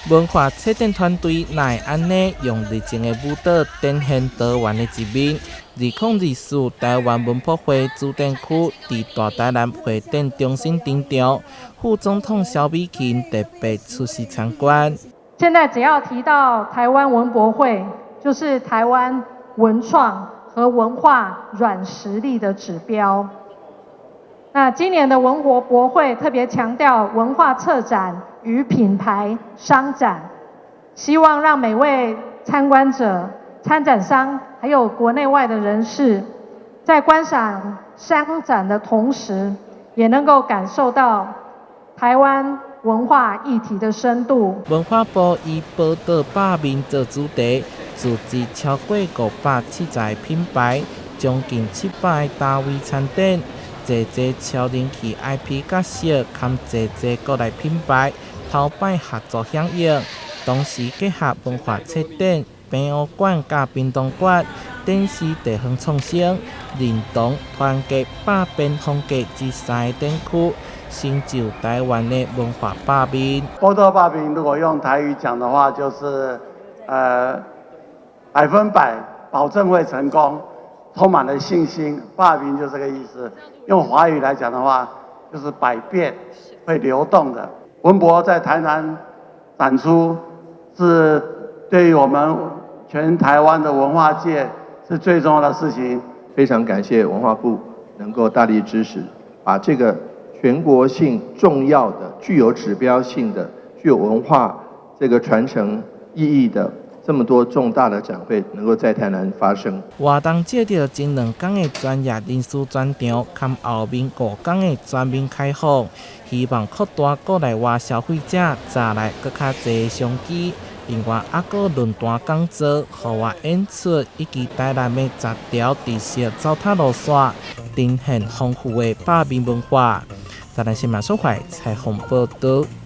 文化策展團隊哪會按呢用熱情的舞蹈展現多元的一面。2024台灣文博會主展區佇大台南會展中心登場，副總統蕭美琴特別出席參觀。現在只要提到台灣文博會，就是台灣文創和文化軟實力的指標。那今年的文博會特別強調文化策展與品牌商展，希望讓每位參觀者、參展商，還有國內外的人士，在觀賞商展的同時，也能夠感受到台灣文化議題的深度。文化部以寶島百面做主題，組織超過570個品牌，將近700個單位參展，濟濟超人氣 IP 角色，兼濟濟國內品牌，頭擺合作響應，同時結合文化策展、平湖館佮屏東館，展示地方創生、認同、團結百變風格之三个展區，成就台灣的文化百面。寶島百面，如果用台語講的話，就是100%保證會成功，充滿了信心。百面就這個意思。用華語來講的話，就是百變，會流動的。文博在台南展出，是對於我們全台灣的文化界是最重要的事情。非常感謝文化部能夠大力支持，把這個全國性重要的、具有指標性的、具有文化這個傳承意義的這麼多重大的展會，能夠在台南發生。活動借著前2工的專業人士專場，兼後面5工的全面開放，希望擴大國內外消費者帶來閣較濟商機。另外，猶閣論壇講座、戶外演出以及台南的10條特色走讀路線，呈現豐富的百面文化。台南新聞所採訪報導。